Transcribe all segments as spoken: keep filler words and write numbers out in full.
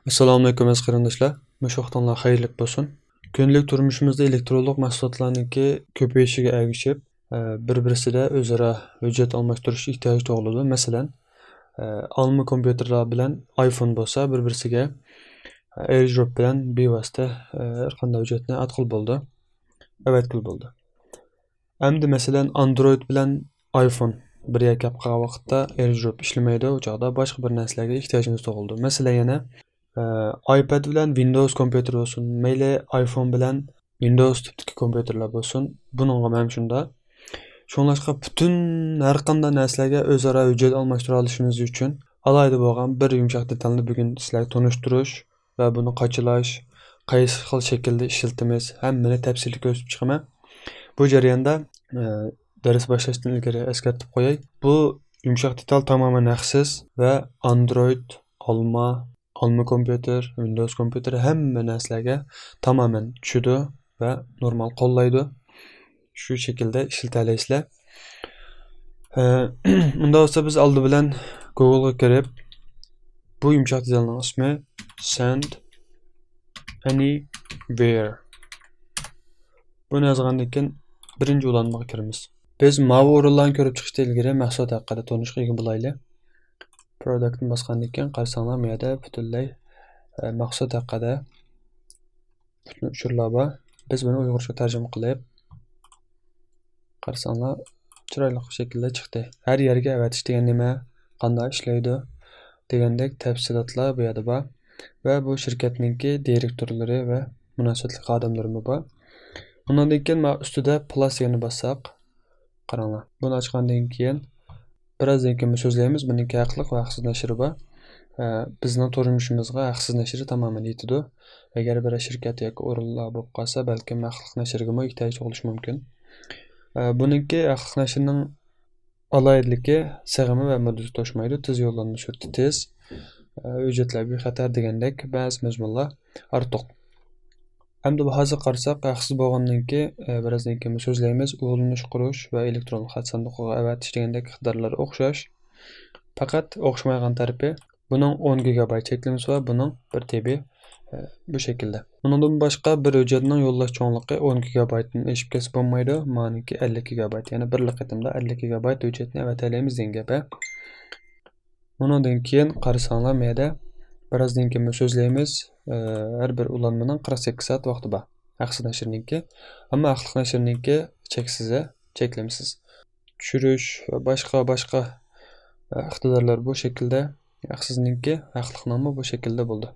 ئەسسالامۇئەلەيكۇم ئەزىز قېرىنداشلار. مۇشۇ ۋاقتىڭلار خەيرلىك بولسۇن. كۈندىلىك تۇرمۇشىمىزدا ئېلېكترونلۇق مەھسۇلاتلارنىڭكى كۆپىيىشىگە ئەگىشىپ، ئە، بىر-بىرسىدە ئۆزئارا ھۆججەت ئالماشتۇرۇش ئېھتىياجى تۇغۇلىدۇ. مەسىلەن، ئە، ئالما كومپيۇتېرلار بىلەن ئايفون بولسا بىر-بىرسىگە، ئە، ئېيردروپ بىلەن بىۋاسىتە، ئە، ھەر قانداق ھۆججەتنى ئاتقىلى بولىدۇ، ئەۋەتكىلى بولىدۇ. ئەمدى مەسىلەن، ئاندرويد بىلەن ئايفون بىر يەرگە كەپ قالغان ۋاقىتتا ئېيردروپ ئىشلىمەيدۇ، ئۇ چاغدا باشقا بىر نەرسىلەرگە ئېھتىياجىمىز تۇغۇلىدۇ. مەسىلەن، يەنە، ئە، ئايپاد بىلەن ۋىندوۋس كومپيۇتېر بولسۇن، مەيلى ئايفون بىلەن ۋىندوۋس تىپتىكى كومپيۇتېرلار بولسۇن، بۇنىڭغا ھەم شۇنداق. شۇڭلاشقا پۈتۈن ھەر قانداق نەرسىلەرگە ئۆزئارا ھۆججەت ئالماشتۇرالىشىمىز ئۈچۈن ئالاھىدە بولغان بىر يۇمشاق دېتالنى بۈگۈن سىلەرگە تونۇشتۇرۇش ۋە بۇنى قاچىلاش، قايسى خىل شەكىلدە ئىشلىتىمىز، ھەممىنى تەپسىلىي كۆرسىتىپ چىقىمەن. بۇ جەرياندا، ئە، دەرس باشلاشتىن ئىلگىرى ئەسكەرتىپ قوياي. بۇ يۇمشاق دېتال تامامەن ھەقسىز ۋە ئاندرويد، ئالما، ئالما كومپيۇتېر، ۋىندوۋس كومپيۇتېر ھەممە نەرسىلەرگە تامامەن چۈشىدۇ ۋە نورمال قوللايدۇ. شۇ شەكىلدە ئىشلىتەلەيسىلەر. ئە، ئۇنداق بولسا بىز ئالدى بىلەن گوگلغا كىرىپ، بۇ يۇمشاق دېتالنىڭ ئىسمى send anywhere. بۇنى يازغاندىن كېيىن بىرىنچى ئۇلانمىغا كىرىمىز. بىز ماۋۇ ئورۇنلارنى كۆرۈپ چىقىشتىن ئىلگىرى مەھسۇلات ھەققىدە تونۇشقا ئىگە بولايلى. Product نى باسقاندىن كېيىن قارىساڭلار، بۇ يەردە پۈتۈنلەي، ئە، مەھسۇلات ھەققىدە پۈتۈن ئۇچۇرلار بار. بىز بۇنى ئۇيغۇرچە تەرجىمە قىلىپ قارىساڭلار، چىرايلىق شەكىلدە چىقتى. ھەر يەرگە ئەۋەتىش دېگەن نېمە؟ قانداق ئىشلەيدۇ؟ دېگەندەك تەپسىلاتلار بۇ يەردە بار. ۋە بۇ شىركەتنىڭكى دىرېكتورلىرى ۋە مۇناسىۋەتلىك خادىملىرىمۇ بار. ئۇنىڭدىن كېيىن مانا ئۈستىدە پلاس دېگەننى باسساق، قاراڭلار. بۇنى ئاچقاندىن كېيىن بىرازدىن كېيىن سۆزلەيمىز. بۇنىڭكى ھەقلىق ۋە ھەقسىز نەشرى بار. ئە، بىزنىڭ تۇرمۇشىمىزغا ھەقسىز نەشرى تامامەن يېتىدۇ. ئەگەر بىرەر شىركەت ياكى ئورۇنلار بولۇپ قالسا، بەلكىم ھەقلىق نەشرىگىمۇ ئېھتىياج تۇغۇلۇشى مۇمكىن. ئە، بۇنىڭكى ھەقلىق نەشرىنىڭ ئالاھىدىلىكى سىغىمى ۋە مۇددىتى توشمايدۇ، تېز يوللانما سۈرئىتى تېز، ئە، ھۆججەتلەر بىخەتەر دېگەندەك بەزى مەزمۇنلار ئارتۇق. ئەمدى بۇ ھازىر قارىساق، ھەقسىز بولغاندىن كېيىن، ئە، بىرازدىن كېيىن سۆزلەيمىز، ئۇلىنىش قۇرۇش ۋە ئېلېكترون خەت ساندۇقىغا ئەۋەتىش دېگەندەك ئىقتىدارلار ئوخشاش. پەقەت ئوخشىمايدىغان تەرىپى، بۇنىڭ ئون گىگابايت چەكلىمىسى بار، بۇنىڭ بىر تېبى، ئە، بۇ شەكىلدە. بۇنىڭدىن باشقا بىر ھۆججەتنىڭ يوللاش چوڭلۇقى ئون گىگابايتتىن ئېشىپ كەتسە بولمايدۇ، مانىڭكى ئەللىك گىگابايت، يەنى بىرلا قېتىمدا ئەللىك گىگابايت ھۆججەتنى ئەۋەتەلەيمىز دېگەن گەپ، ھە. ئۇنىڭدىن كېيىن قارىساڭلار، مەيدە بىرازدىن كېيىن سۆزلەيمىز. ئە، ھەر بىر ئۇلانمىنىڭ قىرىق سەككىز سائەت ۋاقتى بار. ھەقسىز نەشرنىڭكى. ئەمما ھەقلىق نەشرنىڭكى چەكسىز، چەكلىمىسىز. چۈشۈرۈش ۋە باشقا، باشقا، ئە، ئىقتىدارلار بۇ شەكىلدە. ھەقسىزنىڭكى، ھەقلىقنىڭمۇ بۇ شەكىلدە بولىدۇ.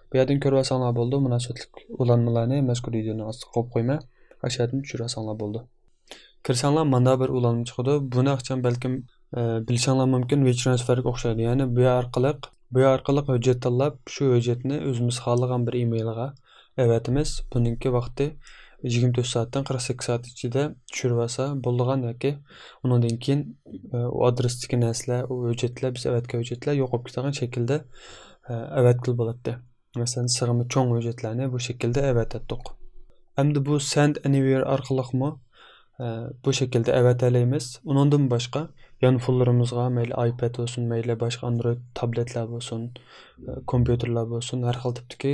بۇ يەردىن كۆرۈۋالساڭلار بولىدۇ، مۇناسىۋەتلىك ئۇلانمىلارنى مەزكۇر ۋىدېونىڭ ئاستىغا قويۇپ قويىمەن. ئاشۇ يەردىن چۈشۈرۈۋالساڭلار بولىدۇ. كىرسەڭلار، مانا بىر ئۇلانما چىقىدۇ. بۇنى ئاخچام بەلكىم، ئە، بىلىشەڭلار مۇمكىن، ۋىچرانسفېرغا ئوخشايدۇ. يەنى بۇ يەر ئارقىلىق، بۇ يەر ئارقىلىق ھۆججەت تاللاپ، شۇ ھۆججەتنى ئۆزىمىز خالىغان بىر ئىمېيلغا ئەۋەتىمىز. بۇنىڭكى ۋاقتى يىگىرمە تۆت سائەتتىن قىرىق سەككىز سائەت ئىچىدە چۈشۈرۈۋالسا بولىدىغان ياكى ئۇنىڭدىن كېيىن، ئە، ئۇ ئادرېستىكى نەرسىلەر، ئۇ ھۆججەتلەر، بىز ئەۋەتكەن ھۆججەتلەر يوقاپ كېتىدىغان شەكىلدە، ئە، ئەۋەتكىلى بولاتتى. مەسىلەن، سىغىمى چوڭ ھۆججەتلەرنى بۇ شەكىلدە ئەۋەتەتتۇق. ئەمدى بۇ سەند ئەنىۋېر ئارقىلىقمۇ، ئە، بۇ شەكىلدە ئەۋەتەلەيمىز. ئۇنىڭدىن باشقا يانفونلىرىمىزغا، مەيلى ئايپاد بولسۇن، مەيلى باشقا ئاندرويد تابلېتلار بولسۇن، ئە، كومپيۇتېرلار بولسۇن، ھەر خىل تىپتىكى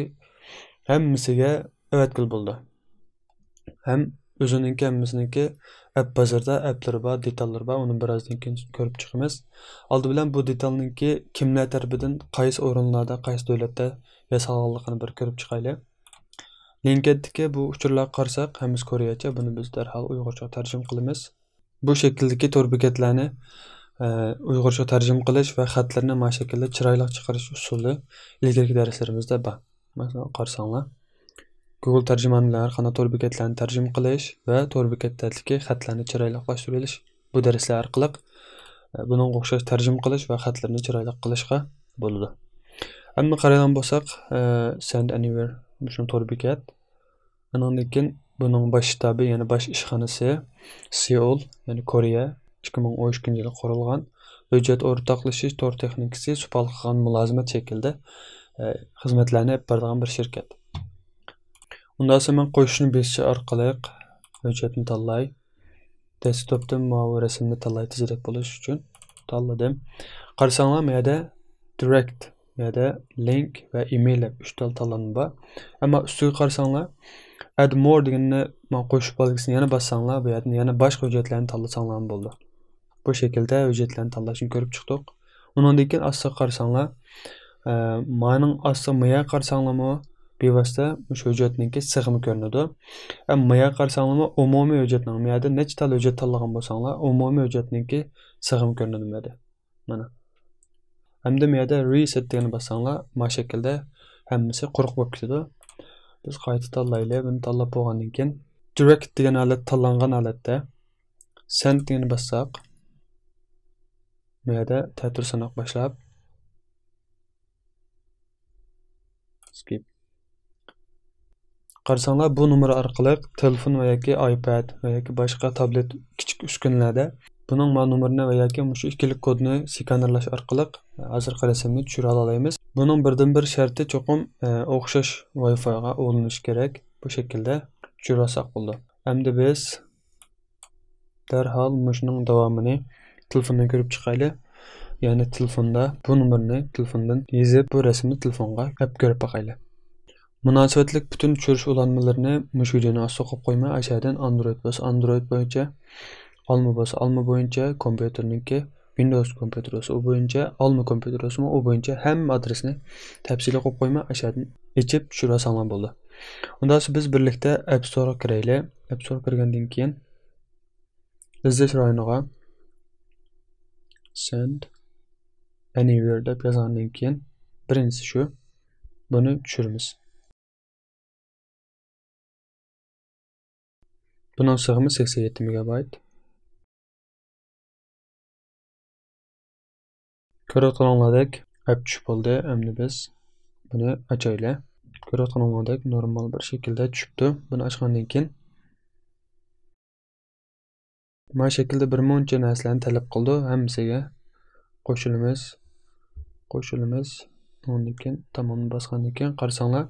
ھەممىسىگە ئەۋەتكىلى بولىدۇ. ھەم ئۆزىنىڭكى ھەممىسىنىڭكى ئەپ بازىرىدا ئەپلىرى بار، دېتاللىرى بار، ئۇنى بىرازدىن كېيىن كۆرۈپ چىقىمىز. ئالدى بىلەن بۇ دېتالنىڭكى كىملەر تەرىپىدىن، قايسى ئورۇنلاردا، قايسى دۆلەتتە ياسالغانلىقىنى بىر كۆرۈپ چىقايلى. لىنكەتتىكى بۇ ئۇچۇرلارغا قارىساق، ھەممىسى كورېيەچە، بۇنى بىز دەرھال ئۇيغۇرچىغا تەرجىمە قىلىمىز. بۇ شەكىلدىكى تور بېكەتلەرنى، ئە، ئۇيغۇرچە تەرجىمە قىلىش ۋە خەتلىرىنى مانا شەكىلدە چىرايلىق چىقىرىش ئۇسۇلى ئىلگىرىكى دەرسلىرىمىزدە بار. مەسىلەن، قارىساڭلار، گۇگل تەرجىمان بىلەن ھەر قانداق تور بېكەتلەرنى تەرجىمە قىلىش ۋە تور بېكەتلەردىكى خەتلەرنى چىرايلىقلاشتۇرۇۋېلىش، بۇ دەرسلەر ئارقىلىق، ئە، بۇنىڭغا ئوخشاش تەرجىمە قىلىش ۋە خەتلىرىنى چىرايلىق قىلىشقا بولىدۇ. ئەمما قارايدىغان بولساق، ئە، سەند ئەنىۋېر، مۇشۇ تور بېكەت. ئۇنىڭدىن كېيىن بۇنىڭ باش شتابى، يەنى باش ئىشخانىسى سېئۇل، يەنى كورېيە، ئىككى مىڭ ئون ئۈچىنچى يىلى قۇرۇلغان. ھۆججەت ئورتاقلىشىش تور تېخنىكىسى سۇپا قىلغان مۇلازىمەت شەكلىدە، ئە، خىزمەتلەرنى ئېلىپ بارىدىغان بىر شىركەت. ئۇنداقسا مەن قوشۇشنى بېسىش ئارقىلىق ھۆججەتنى تاللاي. دېسكتوپتىن ماۋۇ رەسىمنى تاللاي تېزرەك بولۇش ئۈچۈن. تاللىدىم. قارىساڭلار، ما يەردە دىرېكت، ما يەردە لىنك ۋە ئىمېيل دەپ ئۈچ تال تاللانما بار. ئەمما ئۈستىگە قارىساڭلار، ئەد مور دېگەننى مانا قوشۇپ بەلگىسىنى يەنە باسساڭلار، بۇ يەردىن يەنە باشقا ھۆججەتلەرنى تاللىساڭلارمۇ بولىدۇ. بۇ شەكىلدە ھۆججەتلەرنى تاللاشنى كۆرۈپ چىقتۇق. ئۇنىڭدىن كېيىن ئاستىغا قارىساڭلار، ئە، مانىڭ ئاستىغا، ما يەرگە قارىساڭلارمۇ بىۋاسىتە مۇشۇ ھۆججەتنىڭكى سىغىمى كۆرۈنىدۇ. ئەمما ما يەرگە قارىساڭلارمۇ ئومۇمىي ھۆججەتنىڭ، ما يەردە نەچچە تال ھۆججەت تاللىغان بولساڭلار، ئومۇمىي ھۆججەتنىڭكى سىغىمى كۆرۈنىدۇ ما يەردە. مانا. ئەمدى ما يەردە رىسېت دېگەننى باسساڭلار، ما شەكىلدە ھەممىسى قۇرۇق بولۇپ كېتىدۇ. بىز قايتا تاللايلى. بۇنى تاللاپ بولغاندىن كېيىن، دىرېكت دېگەن ھالەت تاللانغان ھالەتتە، سەند دېگەننى باسساق، ما يەردە تەتۈر ساناق باشلاپ، سكىپ. قارىساڭلار، بۇ نومۇر ئارقىلىق تېلېفون ۋە ياكى ئايپاد ۋە ياكى باشقا تابلېت، كىچىك ئۈسكۈنىلەردە بۇنىڭ ما نومۇرىنى ۋە ياكى مۇشۇ ئىككىلىك كودنى سكانېرلاش ئارقىلىق ھازىرقى رەسىمنى چۈشۈرەلەيمىز. بۇنىڭ بىردىنبىر شەرتى چوقۇم، ئە، ئوخشاش ۋايفايغا ئۇلىنىش كېرەك. بۇ شەكىلدە چۈشۈرۈۋالساق بولىدۇ. ئەمدى بىز دەرھال مۇشۇنىڭ داۋامىنى تېلېفوندىن كۆرۈپ چىقايلى. يەنى تېلېفوندا بۇ نومۇرنى تېلېفوندىن يېزىپ، بۇ رەسىمنى تېلېفونغا ئەپ كۆرۈپ باقايلى. مۇناسىۋەتلىك پۈتۈن چۈشۈرۈش ئۇلانمىلىرىنى مۇشۇ ۋىدېونىڭ ئاستىغا قويۇپ قويماي، ئاشۇ يەردىن ئاندرويد بولسا ئاندرويد بويىچە، ئالما بولسا ئالما بويىچە، كومپيۇتېرنىڭكى، ۋىندوۋس كومپيۇتېر بولسا ئۇ بويىچە، ئالما كومپيۇتېر بولسىمۇ ئۇ بويىچە ھەممە ئادرېسنى تەپسىلىي قويۇپ قويماي، ئاشۇ يەردىن ئېچىپ چۈشۈرۈۋالساڭلار بولىدۇ. ئۇنداقسا بىز بىرلىكتە ئەپ ستورغا كىرەيلى. ئەپ ستورغا كىرگەندىن كېيىن، ئىزدەش رايونىغا سەند ئەنىۋېر دەپ يازغاندىن كېيىن، بىرىنچىسى شۇ. بۇنى چۈشۈرىمىز. بۇنىڭ سىغىمى سەكسەن يەتتە مېگابايت. كۆرۈۋاتقىنىڭلاردەك ئەپ چۈشۈپ بولدى. ئەمدى بىز بۇنى ئاچايلى. كۆرۈۋاتقىنىڭلاردەك نورمال بىر شەكىلدە چۈشۈپتۇ. بۇنى ئاچقاندىن كېيىن، ما شەكىلدە بىر مۇنچە نەرسىلەرنى تەلەپ قىلىدۇ. ھەممىسىگە قوشۇلىمىز. قوشۇلىمىز. ئۇنىڭدىن كېيىن تامامنى باسقاندىن كېيىن قارىساڭلار،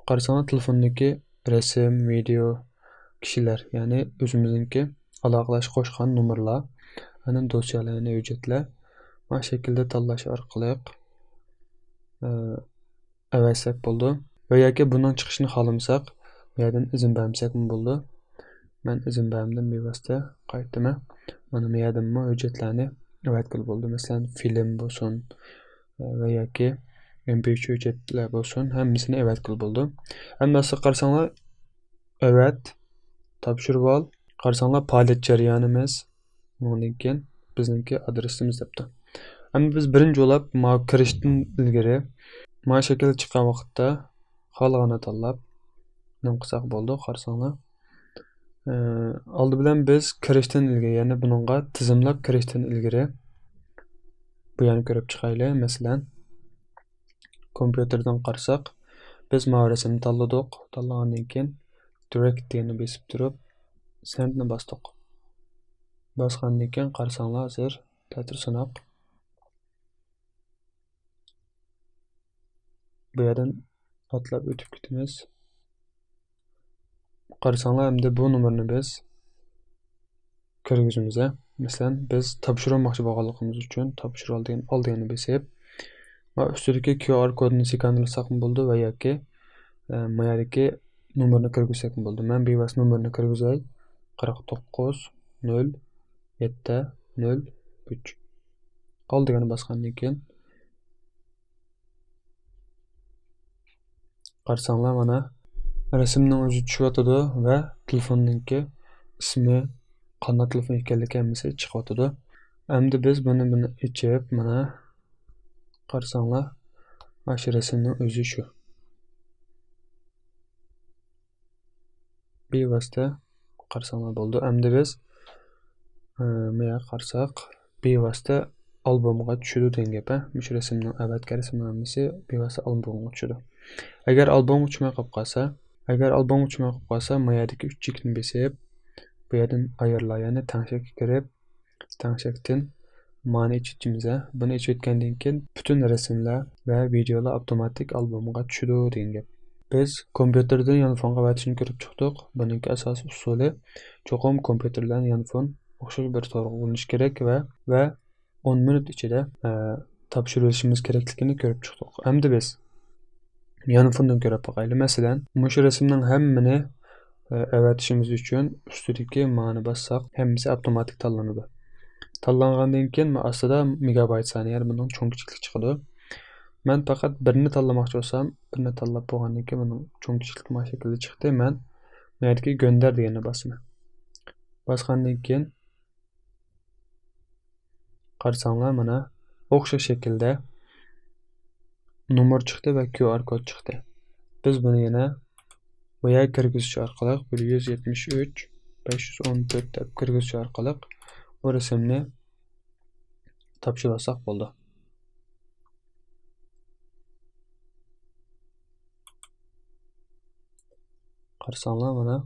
قارىساڭلار تېلېفوندىكى رەسىم، ۋىدېئو، كىشىلەر، يەنى ئۆزىمىزنىڭكى ئالاقىلەشكە قوشقان نومۇرلار، ئاندىن دوسيەلەر، يەنى ھۆججەتلەر ما شەكىلدە تاللاش ئارقىلىق، ئە، ئەۋەتسەك بولىدۇ. ۋە ياكى بۇنىڭ چىقىشىنى خالىمىساق، بۇ يەردىن ئىزىن بەرمىسەكمۇ بولىدۇ. مەن ئىزىن بەرمىدىم، بىۋاسىتە قايتىمەن. مانا بۇ يەردىنمۇ ھۆججەتلەرنى ئەۋەتكىلى بولىدۇ. مەسىلەن، فىلىم بولسۇن، ئە، ۋە ياكى ئېم پى ئۈچ ھۆججەتلەر بولسۇن، ھەممىسىنى ئەۋەتكىلى بولىدۇ. ھەممىسىگە قارىساڭلار، ئەۋەت، تاپشۇرۇۋال. قارىساڭلار، پائالىيەت جەريانىمىز، ئۇنىڭدىن كېيىن بىزنىڭكى ئادرېسىمىز دەپتۇ. ئەمما بىز بىرىنچى بولاپ ماۋۇ كىرىشتىن ئىلگىرى، مانا شەكىلدە چىققان ۋاقىتتا خالىغاننى تاللاپ نېمە قىلساق بولىدۇ، قارىساڭلار. ئى، ئالدى بىلەن بىز كىرىشتىن ئىلگىرى، يەنى بۇنىڭغا تىزىملاپ كىرىشتىن ئىلگىرى بۇ يەرنى كۆرۈپ چىقايلى. مەسىلەن، كومپيۇتېردىن قارىساق، بىز ماۋۇ رەسىمنى تاللىدۇق. تاللىغاندىن كېيىن، دىرېكت دېگەننى بېسىپ تۇرۇپ، سەندنى باستۇق. باسقاندىن كېيىن قارىساڭلار، ھازىر تەتۈر ساناق. بۇ يەردىن ئاتلاپ ئۆتۈپ كېتىمىز. قارىساڭلار، ئەمدى بۇ نومۇرنى بىز كىرگۈزىمىز. مەسىلەن، بىز تاپشۇرماقچى بولغانلىقىمىز ئۈچۈن تاپشۇرۇۋال دېگەن، ئال دېگەننى بېسىپ، ۋە ئۈستىدىكى كيۇ ئار كودنى سكانېرلىساقمۇ بولىدۇ ۋە ياكى، ئە، ما يەردىكى نومۇرنى كىرگۈزسەكمۇ بولىدۇ. مەن بىۋاسىتە نومۇرنى كىرگۈزەي. قىرىق توققۇز، نۆل، يەتتە، نۆل، ئۈچ. ئال دېگەننى باسقاندىن كېيىن، قارىساڭلار، مانا رەسىمنىڭ ئۆزى چۈشۈۋاتىدۇ ۋە تېلېفوننىڭكى ئىسمى، قانداق تېلېفون ئىكەنلىكى ھەممىسى چىقىۋاتىدۇ. ئەمدى بىز بۇنى، بۇنى ئېچىپ، مانا قارىساڭلار، ئاشۇ رەسىمنىڭ ئۆزى شۇ. بىۋاسىتە قارىساڭلار بولىدۇ. ئەمدى بىز، ئى، مۇياققا قارىساق، بىۋاسىتە ئالبومغا چۈشىدۇ دېگەن گەپ، ھە؟ مۇشۇ رەسىمنىڭ، ئەۋەتكەن رەسىمنىڭ ھەممىسى بىۋاسىتە ئالبومغا چۈشىدۇ. ئەگەر ئالبومغا چۈشمەي قاپ قالسا، ئەگەر ئالبومغا چۈشمەي قاپ قالسا، ما يەردىكى ئۈچ چېكىتنى بېسىپ، بۇ يەردىن ئايرىلا، يەنى تەڭشەككە كىرىپ، تەڭشەكتىن مانى ئېچىۋېتىمىز. بۇنى ئېچىۋەتكەندىن كېيىن پۈتۈن رەسىملەر ۋە ۋىدېئولار ئاپتوماتىك ئالبومغا چۈشىدۇ دېگەن گەپ. بىز كومپيۇتېردىن يانفونغا ئەۋەتىشنى كۆرۈپ چىقتۇق. بۇنىڭكى ئاساسىي ئۇسۇلى چوقۇم كومپيۇتېر بىلەن يانفون ئوخشاش بىر تورغا ئۇلىنىشى كېرەك ۋە، ۋە ئون مىنۇت ئىچىدە، ئە، تاپشۇرۇۋېلىشىمىز كېرەكلىكىنى كۆرۈپ چىقتۇق. ئەمدى بىز يانفوندىن كۆرۈپ باقايلى. مەسىلەن، مۇشۇ رەسىمنىڭ ھەممىنى، ئە، ئەۋەتىشىمىز ئۈچۈن ئۈستىدىكى مانى باسساق، ھەممىسى ئاپتوماتىك تاللىنىدۇ. تاللانغاندىن كېيىن مۇ-، ئاستىدا مېگابايت سانى، يەنى بۇنىڭ چوڭ كىچىكلىكى چىقىدۇ. مەن پەقەت بىرنى تاللىماقچى بولسام، بىرنى تاللاپ بولغاندىن كېيىن بۇنىڭ چوڭ كىچىكلىكى مانا شەكىلدە چىقتى. مەن بۇ يەردىكى گۆندەر دېگەننى باسىمەن. باسقاندىن كېيىن قارىساڭلار، مانا ئوخشاش شەكىلدە نومۇر چىقتى ۋە كيۇ ئار كود چىقتى. بىز بۇنى يەنە بۇ يەرگە كىرگۈزۈش ئارقىلىق، بىر يۈز يەتمىش ئۈچ، بەش يۈز ئون تۆت دەپ كىرگۈزۈش ئارقىلىق بۇ رەسىمنى تاپشۇرۇۋالساق بولىدۇ. قارىساڭلار، مانا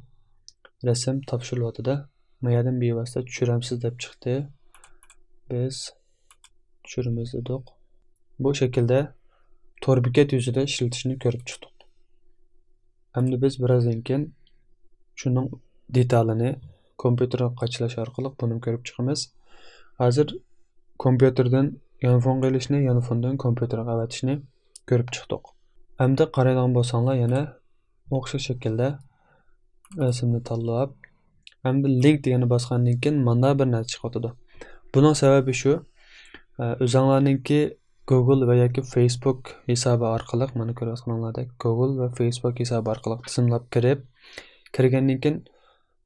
رەسىم تاپشۇرۇلۇۋاتىدۇ. ما يەردىن بىۋاسىتە چۈشۈرەمسىز دەپ چىقتى. بىز چۈشۈرىمىز دېدۇق. بۇ شەكىلدە تور بېكەت يۈزىدە ئىشلىتىشنى كۆرۈپ چىقتۇق. ئەمدى بىز بىرازدىن كېيىن شۇنىڭ دېتالىنى كومپيۇتېرغا قاچىلاش ئارقىلىق بۇنى كۆرۈپ چىقىمىز. ھازىر كومپيۇتېردىن يانفونغا ئېلىشنى، يانفوندىن كومپيۇتېرغا ئەۋەتىشنى كۆرۈپ چىقتۇق. ئەمدى قارايدىغان بولساڭلار، يەنە ئوخشاش شەكىلدە رەسىمنى تاللاپ، ئەمدى لىنك دېگەننى باسقاندىن كېيىن مانا بىر نەرسە چىقىۋاتىدۇ. بۇنىڭ سەۋەبى شۇ، ئە، ئۆزۈڭلارنىڭكى گوگل ۋە ياكى فېيسبۇك ھېسابى ئارقىلىق، مانا كۆرۈۋاتقىنىڭلاردەك گوگل ۋە فېيسبۇك ھېسابى ئارقىلىق تىزىملاپ كىرىپ، كىرگەندىن كېيىن،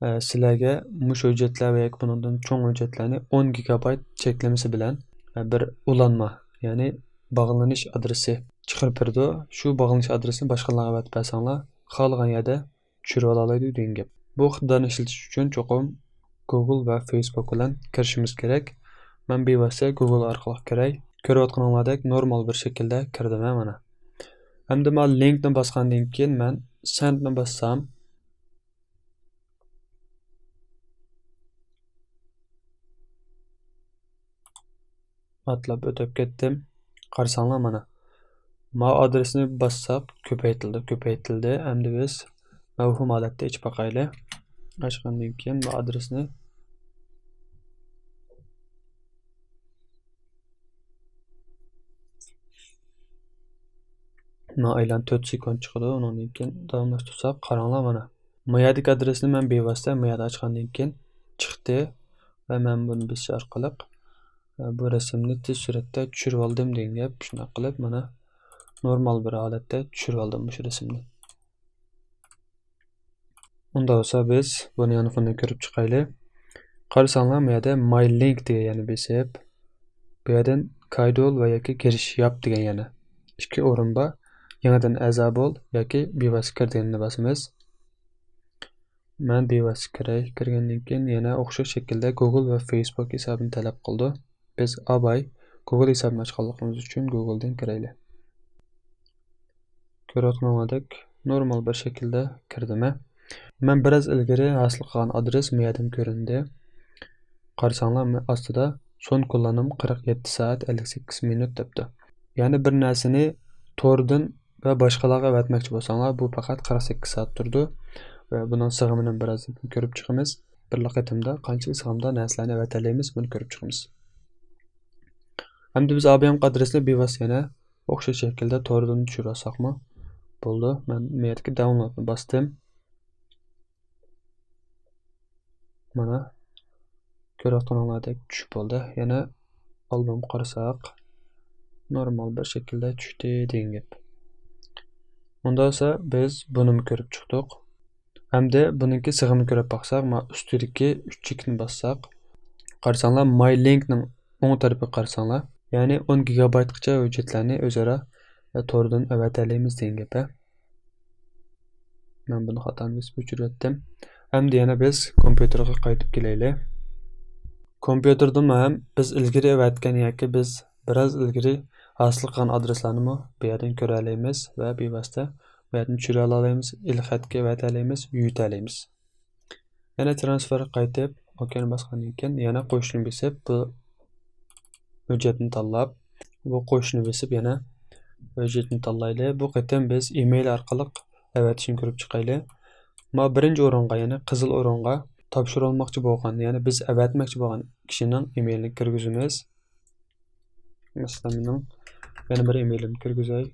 ئە، سىلەرگە مۇشۇ ھۆججەتلەر ۋە ياكى بۇنىڭدىن چوڭ ھۆججەتلەرنى ئون گىگابايت چەكلىمىسى بىلەن، ئە، بىر ئۇلانما، يەنى باغلىنىش ئادرېسى چىقىرىپ بېرىدۇ. شۇ باغلىنىش ئادرېسىنى باشقىلارغا ئەۋەتىپ بەرسەڭلار، خالىغان يەردە چۈشۈرۈۋالالايدۇ دېگەن گەپ. بۇ ئىقتىدارنى ئىشلىتىش ئۈچۈن چوقۇم گوگل ۋە فېيسبۇك بىلەن كىرىشىمىز كېرەك. مەن بىۋاسىتە گوگل ئارقىلىق كىرەي. كۆرۈۋاتقىنىڭلاردەك نورمال بىر شەكىلدە كىردىم مانا. ئەمدى مانا لىنكنى باسقاندىن كېيىن مەن سەندنى باسسام، ئاتلاپ ئۆتۈپ كەتتىم. قارىساڭلار مانا. ما ئادرېسنى باسساق كۆپەيتىلدى، كۆپەيتىلدى. ئەمدى بىز مەۋھۇم ھالەتتە ئېچىپ باقايلى. ئاچقاندىن كېيىن ما ئادرېسنى ما ئايلان تۆت سېكۇنت چىقىدۇ. ئۇنىڭدىن كېيىن داۋاملاشتۇرساق، قاراڭلار مانا. ما يەردىكى ئادرېسنى مەن بىۋاسىتە ما يەردە ئاچقاندىن كېيىن چىقتى ۋە مەن بۇنى بېسىش ئارقىلىق، ئە، بۇ رەسىمنى تېز سۈرئەتتە چۈشۈرۈۋالدىم دېگەن گەپ. شۇنداق قىلىپ، مانا، نورمال بىر ھالەتتە چۈشۈرۈۋالدىم مۇشۇ رەسىمنى. ئۇنداق بولسا، بىز بۇنى يانفوندىن كۆرۈپ چىقايلى. قارىساڭلار، بۇ يەردە ماي لىنك دېگەن يەرنى بېسىپ، بۇ يەردىن كايدول ۋە ياكى گىرىش ياپ دېگەن يەنە ئىككى ئورۇن بار. يېڭىدىن ئەزا بول ياكى بىۋاسىتە كىر دېگەننى باسىمىز. مەن بىۋاسىتە كىرەي. كىرگەندىن كېيىن يەنە ئوخشاش شەكىلدە گوگل ۋە فېيسبۇك ھېسابىنى تەلەپ قىلىدۇ. بىز ئاباي گوگل ھېسابىنى ئاچقانلىقىمىز ئۈچۈن گوگلدىن كىرەيلى. كۆرۈۋاتقىنىڭلاردەك نورمال بىر شەكىلدە كىردىم. مەن بىراز ئىلگىرى ھاسىل قىلغان ئادرېس مۇ يەردىن كۆرۈندى. قارىساڭلار مۇ ئاستىدا سون كۇللانىم قىرىق يەتتە سائەت ئەللىك سەككىز مىنۇت دەپتۇ. يەنى بىر نەرسىنى توردىن ۋە باشقىلارغا ئەۋەتمەكچى بولساڭلار، بۇ پەقەت قىرىق سەككىز سائەت تۇرىدۇ. ۋە بۇنىڭ سىغىمىنى بىرازدىن كېيىن كۆرۈپ چىقىمىز. بىرلا قېتىمدا قانچىلىك سىغىمدا نەرسىلەرنى ئەۋەتەلەيمىز، بۇنى كۆرۈپ چىقىمىز. ئەمدى بىز ئابىيام ئادرېسنى بىۋاسىتە يەنە ئوخشاش شەكىلدە توردىن چۈشۈرۈۋالساقمۇ بولىدۇ. مەن مۇ يەردىكى داۋۇنلودنى باستىم. مانا، كۆرۈۋاتقىنىڭلاردەك چۈشۈپ بولدى. يەنە ئالبوم قارىساق، نورمال بىر شەكىلدە چۈشتى دېگەن گەپ. ئۇنداق بولسا، بىز بۇنىمۇ كۆرۈپ چىقتۇق. ئەمدى بۇنىڭكى سىغىمىنى كۆرۈپ باقساق، مانا ئۈستىدىكى ئۈچ چېكىتنى باسساق، قارىساڭلار، ماي لىنكنىڭ ئوڭ تەرىپىگە قارىساڭلار، يەنى ئون گىگابايتقىچە ھۆججەتلەرنى ئۆزئارا توردىن ئەۋەتەلەيمىز دېگەن گەپ. مەن بۇنى خاتالىنىپ ئۆچۈرۈۋەتتىم. ئەمدى يەنە بىز كومپيۇتېرغا قايتىپ كېلەيلى. كومپيۇتېردىمۇ ھەم بىز ئىلگىرى ئەۋەتكەن ياكى بىز بىراز ئىلگىرى ھاسىل قىلغان ئادرېسلارنىمۇ بۇ يەردىن كۆرەلەيمىز ۋە بىۋاسىتە بۇ يەردىن چۈشۈرەلالايمىز، ئېلخەتكە ئەۋەتەلەيمىز، يۆتەلەيمىز. يەنە ترانسفېرغا قايتىپ، ئوكەينى باسقاندىن كېيىن يەنە قوشۇشنى بېسىپ، بۇ ھۆججەتنى تاللاپ، بۇ قوشۇشنى بېسىپ يەنە ھۆججەتنى تاللايلى. بۇ قېتىم بىز ئىمېيل ئارقىلىق ئەۋەتىشنى كۆرۈپ چىقايلى. ما بىرىنچى ئورۇنغا، يەنى قىزىل ئورۇنغا تاپشۇرۇلماقچى بولغان، يەنى بىز ئەۋەتمەكچى بولغان كىشىنىڭ ئىمېيلىنى كىرگۈزىمىز. مەسىلەن، مېنىڭ يەنە بىر ئىمېيلىمنى كىرگۈزەي.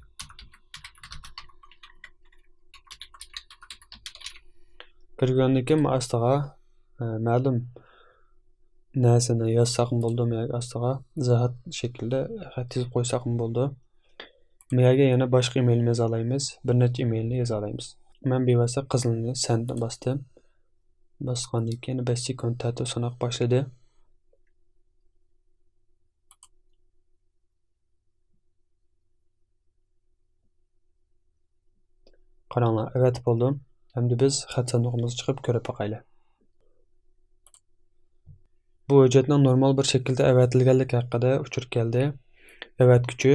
كىرگۈزگەندىن كېيىن ئاستىغا، ئە، مەلۇم نەرسىنى يازساقمۇ بولىدۇ، مەيەرگە ئاستىغا ئىزاھات شەكلىدە خەت يېزىپ قويساقمۇ بولىدۇ. مەيەرگە يەنە باشقا ئىمېيلنى يازالايمىز، بىر نەچچە ئىمېيلنى يازالايمىز. مەن بىۋاسىتە قىزىلنى سەندنى باستىم. باسقاندىن كېيىن بەش سېكۇنت تەتۈر ساناق باشلىدى. قاراڭلار، ئەۋەتىپ بولدۇم. ئەمدى بىز خەت ساندۇقىمىزغا چىقىپ كۆرۈپ باقايلى. بۇ ھۆججەتنىڭ نورمال بىر شەكىلدە ئەۋەتىلگەنلىكى ھەققىدە ئۇچۇر كەلدى. ئەۋەتكۈچى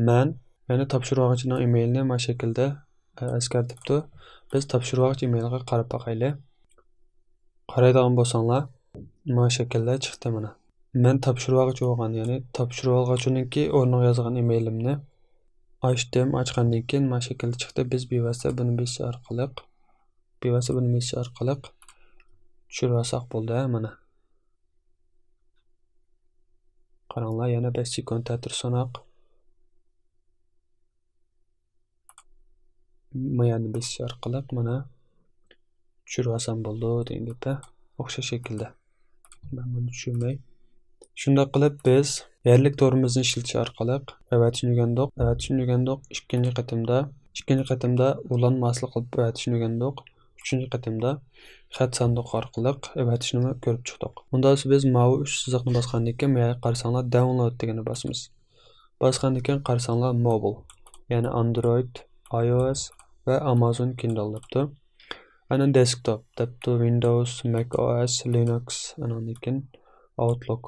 مەن، يەنى تاپشۇرۇۋالغۇچىنىڭ ئىمېيلىنى مانا شەكىلدە، ئە، ئەسكەرتىپتۇ. بىز تاپشۇرۇۋالغۇچى ئىمېيلىغا قاراپ باقايلى. قارايدىغان بولساڭلار، مانا شەكىلدە چىقتى مانا. مەن تاپشۇرۇۋالغۇچى بولغان، يەنى تاپشۇرۇۋالغۇچىنىڭكى ئورنىغا يازغان ئىمېيلىمنى ئاچتىم. ئاچقاندىن كېيىن مانا شەكىلدە چىقتى. بىز بىۋاسىتە بۇنى بېسىش ئارقىلىق، بىۋاسىتە بۇنى بېسىش ئارقىلىق چۈشۈرۈۋالساق بولدى، ھە، مانا. قاراڭلار، يەنە بەش سېكۇنت تەتۈر ساناق. ما يەرنى بېسىش ئارقىلىق مانا چۈشۈرۈۋالسام بولىدۇ دېگەن گەپ، ھە. ئوخشاش شەكىلدە. مەن بۇنى چۈشۈرمەي. شۇنداق قىلىپ بىز يەرلىك تورىمىزنى ئىشلىتىش ئارقىلىق ئەۋەتىشنى ئۆگەندۇق. ئەۋەتىشنى ئۆگەندۇق. ئىككىنچى قېتىمدا، ئىككىنچى قېتىمدا ئۇلانما ھاسىل قىلىپ ئەۋەتىشنى ئۆگەندۇق. ئۈچىنچى قېتىمدا خەت ساندۇقى ئارقىلىق ئەۋەتىشنىمۇ كۆرۈپ چىقتۇق. ئۇنداق بولسا بىز ماۋۇ ئۈچ سىزىقنى باسقاندىن كېيىن، بۇ يەرگە قارىساڭلار، داۋنلود دېگەننى باسىمىز. باسقاندىن كېيىن قارىساڭلار، موبىل، يەنى ئاندرويد، ئاي ئو ئېس ۋە ئامازون كىندل دەپتۇ. ئاندىن دېسكتوپ دەپتۇ، ۋىندوۋس، مەك ئو ئېس، لىنۇكس، ئاندىن كېيىن ئاۋتلۇك،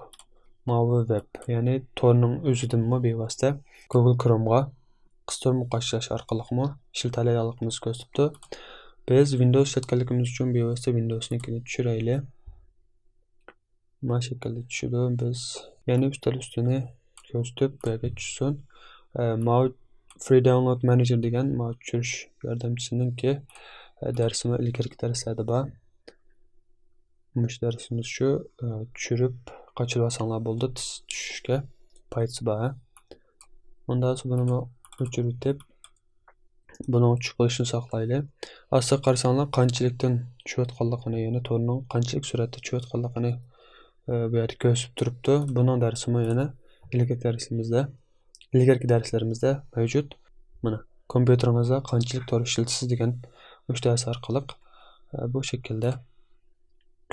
ماۋۇ ۋېب، يەنى تورنىڭ ئۆزىدىنمۇ بىۋاسىتە گۇگل كرومغا قىستۇرما قاچىلاش ئارقىلىقمۇ ئىشلىتەلەيدىغانلىقىمىزنى كۆرسىتىپتۇ. بىز ۋىندوۋس ئىشلەتكەنلىكىمىز ئۈچۈن بىۋاسىتە ۋىندوۋسنىڭكىنى چۈشۈرەيلى. ما شەكىلدە چۈشىدۇ. بىز يەنە ئۈستەل ئۈستىنى كۆرسىتىپ، بۇ يەرگە چۈشسۇن. ئە، ماۋۇ فرى داۋنلود مانېجېر دېگەن ماۋۇ چۈشۈرۈش ياردەمچىسىنىڭكى، ئە، دەرسىمۇ ئىلگىرىكى دەرسلەردە بار. مۇشۇ دەرسىمىز شۇ، ئە، چۈشۈرۈپ قاچىلىۋالساڭلار بولىدۇ، تېز چۈشۈشكە پايدىسى بار، ھە. ئۇنداق بولسا بۇنىمۇ ئۆچۈرۈۋېتىپ، بۇنىڭ چۈشۈپ قېلىشىنى ساقلايلى. ئاستىغا قارىساڭلار، قانچىلىكتىن چۈشۈۋاتقانلىقىنى، يەنى تورنىڭ قانچىلىك سۈرئەتتە چۈشۈۋاتقانلىقىنى، ئە، بۇ يەردە كۆرسىتىپ تۇرۇپتۇ. بۇنىڭ دەرسىمۇ يەنە ئىلگىرىكى دەرسلىرىمىزدە، ئىلگىرىكى دەرسلىرىمىزدە مەۋجۇت. مانا، كومپيۇتېرىڭىزدا قانچىلىك تور ئىشلىتىسىز دېگەن مۇشۇ دەرس ئارقىلىق، ئە، بۇ شەكىلدە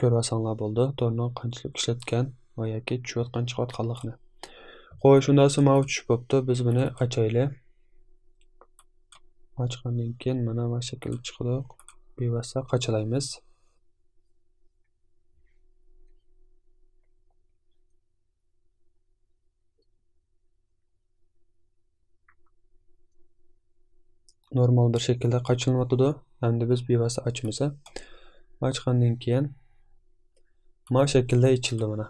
كۆرۈۋالساڭلار بولىدۇ، تورنىڭ قانچىلىك ئىشلەتكەن ۋە ياكى چۈشۈۋاتقان، چىقىۋاتقانلىقىنى. خوش، شۇنداق بولسا ماۋۇ چۈشۈپ بوپتۇ، بىز بۇنى ئاچايلى. ئاچقاندىن كېيىن مانا ما شەكىلدە چىقىدۇ. بىۋاسىتە قاچىلايمىز. نورمال بىر شەكىلدە قاچىلىنىۋاتىدۇ. ئەمدى بىز بىۋاسىتە ئاچىمىز. ئاچقاندىن كېيىن ما شەكىلدە ئېچىلدى مانا.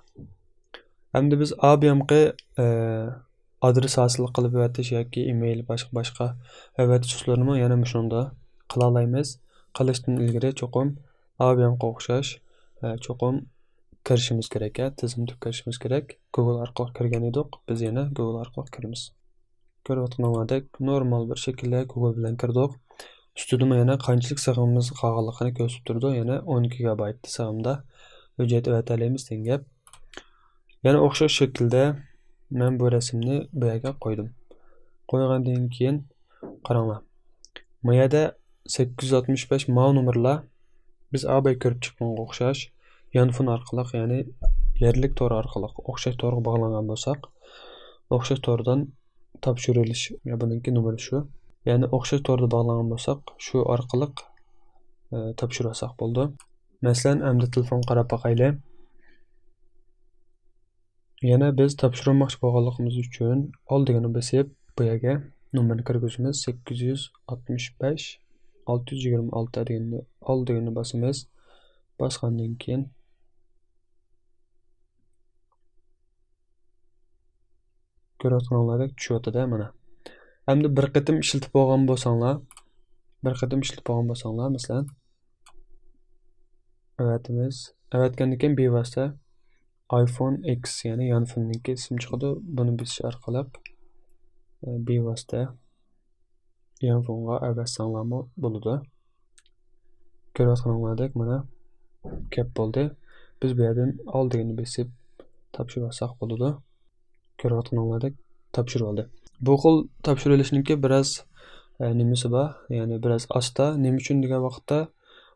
ئەمدى بىز ئا بىيامقى، ئە، ئادرېس ھاسىل قىلىپ ئەۋەتىش ياكى ئىمېيل، باشقا، باشقا ئەۋەتىش ئۇسۇللىرىنىمۇ يەنە مۇشۇنىڭدا قىلالايمىز. قىلىشتىن ئىلگىرى چوقۇم ئا بىيامقىغا ئوخشاش، ئە، چوقۇم كىرىشىمىز كېرەك، ئە، تىزىملىتىپ كىرىشىمىز كېرەك. گۇگل ئارقىلىق كىرگەن ئىدۇق، بىز يەنە گۇگل ئارقىلىق كىرىمىز. كۆرۈۋاتقىنىڭلاردەك نورمال بىر شەكىلدە گۇگل بىلەن كىردۇق. ئۈستىدىمۇ يەنە قانچىلىك سىغىمىمىز قالغانلىقىنى كۆرسىتىپ تۇرىدۇ. يەنە ئون گىگابايت سىغىمدا ھۆججەت ئەۋەتەلەيمىز دېگەن گەپ. يەنە ئوخشاش شەكىلدە مەن بۇ رەسىمنى بۇ يەرگە قويدۇم. قويغاندىن كېيىن قاراڭلار. ما يەردە سەككىز يۈز ئاتمىش بەش ماۋۇ نومۇرلار بىز ئاباي كۆرۈپ چىققانغا ئوخشاش يانفون ئارقىلىق، يەنى يەرلىك تور ئارقىلىق ئوخشاش تورغا باغلانغان بولساق، ئوخشاش توردىن تاپشۇرۇۋېلىش، يا بۇنىڭكى نومۇرى شۇ. يەنى ئوخشاش توردا باغلانغان بولساق، شۇ ئارقىلىق، ئە، تاپشۇرۇۋالساق بولىدۇ. مەسىلەن، ئەمدى تېلېفونغا قاراپ باقايلى. يەنە بىز تاپشۇرماقچى بولغانلىقىمىز ئۈچۈن، ئال دېگەننى بېسىپ، بۇ يەرگە نومۇرنى كىرگۈزىمىز. سەككىز يۈز ئاتمىش بەش، ئالتە يۈز يىگىرمە ئالتە دېگەننى، ئال دېگەننى باسىمىز. باسقاندىن كېيىن كۆرۈۋاتقىنىڭلاردەك چۈشۈۋاتىدۇ مانا. ئەمدى بىر قېتىم ئىشلىتىپ بولغان بولساڭلار، بىر قېتىم ئىشلىتىپ بولغان بولساڭلار، مەسىلەن، ئەۋەتىمىز. ئەۋەتكەندىن كېيىن بىۋاسىتە ئايفون ئېكس، يەنى يانفوننىڭكى ئىسمى چىقىدۇ. بۇنى بېسىش ئارقىلىق، ئە، بىۋاسىتە يانفونغا ئەۋەتسەڭلارمۇ بولىدۇ. كۆرۈۋاتقىنىڭلاردەك مانا كەپ بولدى. بىز بۇ يەردىن ئال دېگەننى بېسىپ تاپشۇرۇۋالساق بولىدۇ. كۆرۈۋاتقىنىڭلاردەك تاپشۇرۇۋالدى. بۇ خىل تاپشۇرۇۋېلىشنىڭكى بىراز، ئە، نېمىسى بار، يەنى بىراز ئاستا. نېمە ئۈچۈن دېگەن ۋاقىتتا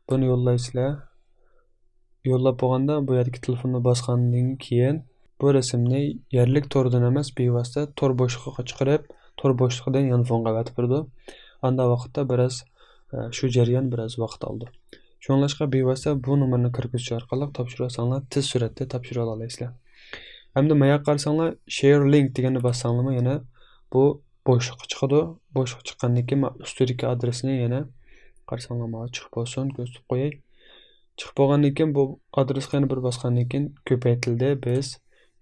بۇنى يوللايسىلەر. يوللاپ بولغاندا بۇ يەردىكى تېلېفوننى باسقاندىن كېيىن بۇ رەسىمنى يەرلىك توردىن ئەمەس، بىۋاسىتە تور بوشلۇقىغا چىقىرىپ، تور بوشلۇقىدىن يانفونغا ئەۋەتىپ بېرىدۇ. ئانداق ۋاقىتتا بىراز، ئە، شۇ جەريان بىراز ۋاقىت ئالىدۇ. شۇڭلاشقا بىۋاسىتە بۇ نومۇرنى كىرگۈزۈش ئارقىلىق تاپشۇرۇۋالساڭلار تېز سۈرئەتتە تاپشۇرۇۋالالايسىلەر. ئەمدى ماياققا قارىساڭلار، شېير لىنك دېگەننى باسساڭلارمۇ يەنە بۇ بوشلۇققا چىقىدۇ. بوشلۇققا چىققاندىن كېيىن مانا ئۈستىدىكى ئادرېسنى يەنە قارىساڭلار مانا چىقىپ بولسۇن، كۆرسىتىپ قوياي. چىقىپ بولغاندىن كېيىن بۇ ئادرېسقا يەنە بىر باسقاندىن كېيىن كۆپەيتىلدى. بىز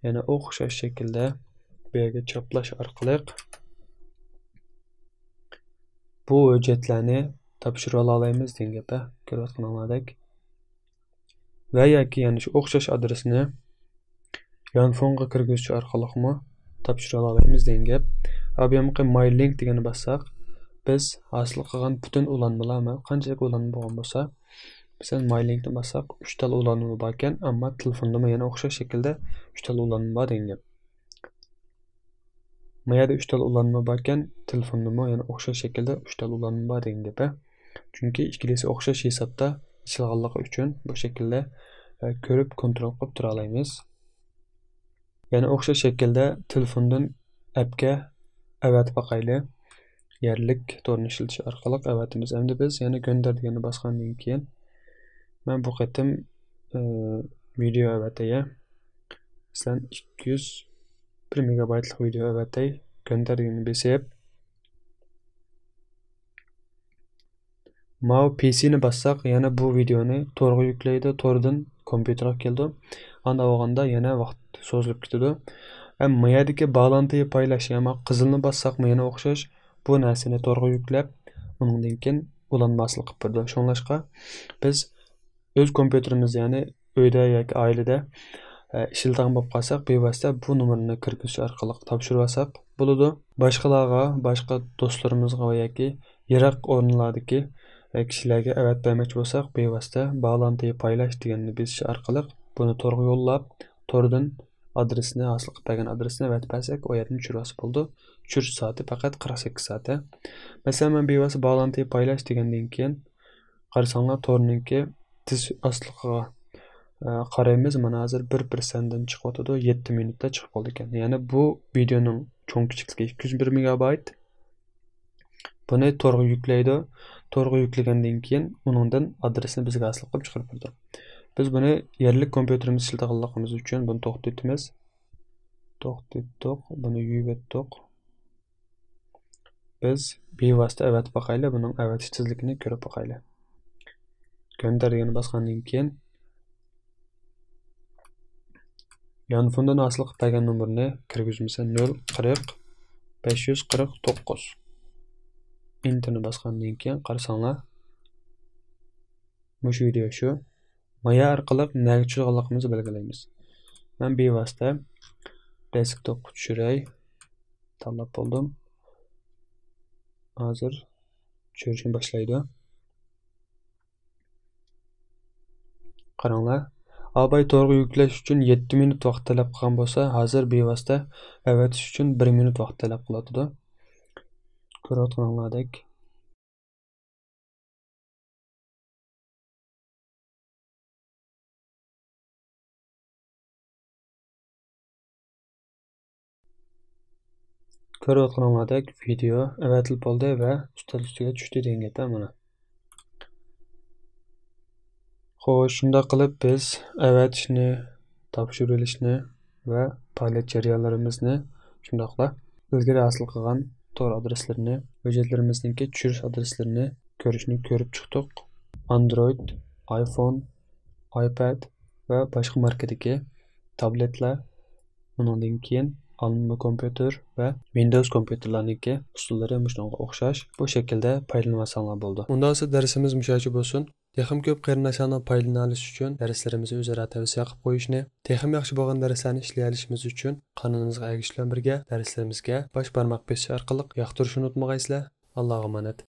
يەنە ئوخشاش شەكىلدە بۇ يەرگە چاپلاش ئارقىلىق بۇ ھۆججەتلەرنى تاپشۇرۇۋالالايمىز دېگەن گەپ، ھە، كۆرۈۋاتقىنىڭلاردەك. ۋە ياكى يەنە شۇ ئوخشاش ئادرېسنى يانفونغا كىرگۈزۈش ئارقىلىقمۇ تاپشۇرۇۋالالايمىز دېگەن گەپ. ئا، بۇ يەرگە ماي لىنك دېگەننى باسساق، بىز ھاسىل قىلغان پۈتۈن ئۇلانمىلار، مانا قانچىلىك ئۇلانما بولغان بولسا، مەسىلەن، ماي لىنكنى باسساق، ئۈچ تال ئۇلانما باركەن، ئەمما تېلېفوندىمۇ يەنە ئوخشاش شەكىلدە ئۈچ تال ئۇلانما بار دېگەن گەپ. ما يەردە ئۈچ تال ئۇلانما باركەن، تېلېفوندىمۇ يەنە ئوخشاش شەكىلدە ئۈچ تال ئۇلانما بار دېگەن گەپ، ھە. چۈنكى ئىككىلىسى ئوخشاش ھېسابتا ئېچىلغانلىقى ئۈچۈن بۇ شەكىلدە، ئە، كۆرۈپ كونترول قىلىپ تۇرالايمىز. يەنە ئوخشاش شەكىلدە تېلېفوندىن ئەپكە ئەۋەتىپ باقايلى. يەرلىك تورنى ئىشلىتىش ئارقىلىق ئەۋەتىمىز. ئەمدى بىز يەنە گۆندەر دېگەننى باسقاندىن كېيىن، مەن بۇ قېتىم، ئى، ۋىدېئو ئەۋەتەي. مەسىلەن، ئىككى يۈز بىر مېگابايتلىق ۋىدېئو ئەۋەتەي. گۆندەر دېگەننى بېسىپ، ماۋۇ پى سىنى باسساق، يەنە بۇ ۋىدېئونى تورغا يۈكلەيدۇ، توردىن كومپيۇتېرغا كېلىدۇ. ئانداق بولغاندا يەنە ۋاقىت سوزۇلۇپ كېتىدۇ. ھەم ما يەردىكى باغلانتىنى پايلاش، يەنى قىزىلنى باسساقمۇ يەنە ئوخشاش، بۇ نەرسىنى تورغا يۈكلەپ، ئۇنىڭدىن كېيىن ئۇلانما ھاسىل قىلىپ بېرىدۇ. شۇڭلاشقا بىز ئۆز كومپيۇتېرىمىزدا، يەنى ئۆيدە ياكى ئائىلىدە، ئە، ئىشلىتىدىغان بولۇپ قالساق، بىۋاسىتە بۇ نومۇرنى كىرگۈزۈش ئارقىلىق تاپشۇرۇۋالساق بولىدۇ. باشقىلارغا، باشقا دوستلىرىمىزغا ۋە ياكى يىراق ئورۇنلاردىكى، ئە، كىشىلەرگە ئەۋەتىپ بەرمەكچى بولساق، بىۋاسىتە باغلانتى پايلاش دېگەننى بېسىش ئارقىلىق بۇنى تورغا يوللاپ، توردىن ئادرېسىنى، ھاسىل قىلىپ بەرگەن ئادرېسىنى ئەۋەتىپ بەرسەك، ئۇ يەردىن چۈشۈرۈۋالسا بولىدۇ. چۈشۈرۈش سائىتى پەقەت قىرىق سەككىز سائەت. مەسىلەن، مەن بىۋاسىتە باغلانتى پايلاش دېگەندىن كېيىن، قارىساڭلار، تورنىڭكى تېز ئاستىلىقىغا، ئە، قارايمىز. مانا ھازىر بىر پىرسەنتتىن چىقىۋاتىدۇ، يەتتە مىنۇتتا چىقىپ بولىدىكەن. يەنى بۇ ۋىدېئونىڭ چوڭ كىچىكلىكى ئىككى يۈز بىر مېگابايت. بۇنى تورغا يۈكلەيدۇ. تورغا يۈكلىگەندىن كېيىن ئۇنىڭدىن ئادرېسنى بىزگە ھاسىل قىلىپ چىقىرىپ بېرىدۇ. بىز بۇنى يەرلىك كومپيۇتېرىمىزدا ئىشلىتىدىغانلىقىمىز ئۈچۈن بۇنى توختىتىمىز. توختىتتۇق، بۇنى يۇيۇۋەتتۇق. بىز بىۋاسىتە ئەۋەتىپ باقايلى، بۇنىڭ ئەۋەتىش تېزلىكىنى كۆرۈپ باقايلى. گۆندەر دېگەننى باسقاندىن كېيىن، يانفوندىن ھاسىل قىلىپ بەرگەن نومۇرنى كىرگۈزمىسە، نۆل قىرىق بەش يۈز قىرىق توققۇز. ئېنتېرنى باسقاندىن كېيىن قارىساڭلار، مۇشۇ ۋىدېئو شۇ. مايا ئارقىلىق نەگە چۈشىدىغانلىقىمىزنى بەلگىلەيمىز. مەن بىۋاسىتە دېسكتوپقا چۈشۈرەي. تاللاپ بولدۇم. ھازىر چۈشۈرۈشنى باشلايدۇ. قاراڭلار. ئاباي تورغا يۈكلەش ئۈچۈن يەتتە مىنۇت ۋاقىت تەلەپ قىلغان بولسا، ھازىر بىۋاسىتە ئەۋەتىش ئۈچۈن بىر مىنۇت ۋاقىت تەلەپ قىلىۋاتىدۇ. كۆرۈۋاتقىنىڭلاردەك. كۆرۈۋاتقىنىڭلاردەك ۋىدېئو ئەۋەتىلىپ بولدى ۋە ئۈستەل ئۈستىگە چۈشتى دېگەن گەپ مانا. خوش، شۇنداق قىلىپ بىز ئەۋەتىشنى، تاپشۇرۇۋېلىشنى ۋە پائالىيەت جەريانلىرىمىزنى، شۇنداقلا ئىلگىرى ھاسىل قىلغان تور ئادرېسلىرىنى، ھۆججەتلىرىمىزنىڭكى چۈشۈرۈش ئادرېسلىرىنى كۆرۈشنى كۆرۈپ چىقتۇق. ئاندرويد، ئايفون، ئايپاد ۋە باشقا ماركىدىكى تابلېتلار، ئۇنىڭدىن كېيىن ئالما كومپيۇتېر ۋە ۋىندوۋس كومپيۇتېرلارنىڭكى ئۇسۇللىرى مۇشۇنىڭغا ئوخشاش. بۇ شەكىلدە پايدىلىنىۋالساڭلار بولىدۇ. ئۇنداق بولسا دەرسىمىز مۇشۇ يەرگىچە بولسۇن. تېخىمۇ كۆپ قېرىنداشلارنىڭ پايدىلىنالىشى ئۈچۈن دەرسلىرىمىزنى ئۆزئارا تەۋسىيە قىلىپ قويۇشنى، تېخىمۇ ياخشى بولغان دەرسلەرنى ئىشلىيەلىشىمىز ئۈچۈن قانىلىمىزغا ئەگىشىش بىلەن بىرگە دەرسلىرىمىزگە باش بارماق بېسىش ئارقىلىق ياقتۇرۇشنى ئۇنتۇمىغايسىلەر. ئاللاغا ئامانەت.